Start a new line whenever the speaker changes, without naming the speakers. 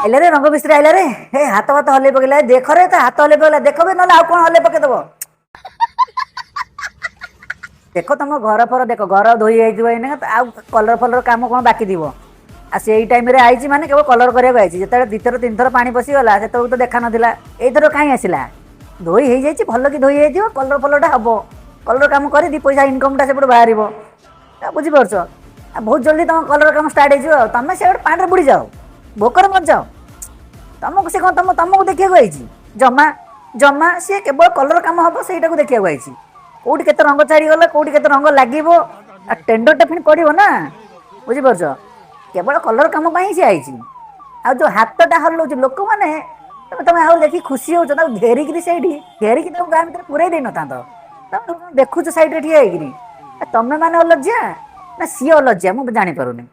ଆଇଲା ରେ, ରଙ୍ଗ ମିସ୍ତ୍ରୀ ଆଇଲା ରେ। ହେ, ହାତ ଫାତ ହଲେଇ ପକେଇଲା। ଦେଖ ରେ, ତା ହାତ ହଲେଇ ପକେଇଲା। ଦେଖ ବେ, ନହେଲେ ଆଉ କଣ ହଲେଇ ପକେଇଦବ। ଦେଖ, ତମ ଘର ଫର ଦେଖ, ଘର ଧୋଇ ହେଇଥିବ ଏଇନା। ଆଉ କଲର ଫଲର କାମ କଣ ବାକି ଥିବ? ଆଉ ସେଇ ଟାଇମରେ ଆଇଛି, ମାନେ କେବଳ କଲର କରିବାକୁ ଆଇଛି। ଯେତେବେଳେ ଦୁଇଥର ତିନିଥର ପାଣି ପଶିଗଲା, ସେତେବେଳକୁ ତ ଦେଖା ନଥିଲା। ଏଇଥର କାହିଁ ଆସିଲା? ଧୋଇ ହେଇଯାଇଛି, ଭଲ କି ଧୋଇ ହେଇଯାଇଥିବ। କଲର ଫଲରଟା ହବ, କଲର କାମ କରି 2 ପଇସା ଇନକମଟା ସେପଟୁ ବାହାରିବ। ବୁଝିପାରୁଛ? ଆଉ ବହୁତ ଜଲ୍ଦି ତମ କଲର କାମ ଷ୍ଟାର୍ଟ ହେଇଯିବ। ଆଉ ତମେ ସେପଟେ ପାଣିରେ ବୁଡ଼ିଯାଅ, ଭୋକରେ ମରିଯାଅ। ତମକୁ ସେ କଣ ତମକୁ ଦେଖିବାକୁ ଆଇଛି? ଜମା ଜମା। ସିଏ କେବଳ କଲର କାମ ହବ, ସେଇଟାକୁ ଦେଖିବାକୁ ଆଇଛି। କୋଉଠି କେତେ ରଙ୍ଗ ଛାଡ଼ିଗଲା, କୋଉଠି କେତେ ରଙ୍ଗ ଲାଗିବ, ଆଉ ଟେଣ୍ଡରଟା ପୁଣି ପଡ଼ିବ ନା। ବୁଝିପାରୁଛ? କେବଳ କଲର କାମ ପାଇଁ ସେ ଆଇଛି। ଆଉ ଯୋଉ ହାତଟା ହଲଉଛି, ଲୋକମାନେ ତମେ ଆଉ ଦେଖି ଖୁସି ହଉଛ। ତାକୁ ଘେରିକିରି, ସେଇଠି ଘେରିକି ତାକୁ ଗାଁ ଭିତରେ ପୁରେଇ ଦେଇନଥାନ୍ତ? ତମେ ଦେଖୁଛ ସାଇଡରେ ଠିଆ ହେଇକିରି। ତମେ ମାନେ ଅଲଜ୍ୟା ନା ସିଏ ଅଲଜ୍ୟା, ମୁଁ ଜାଣିପାରୁନି।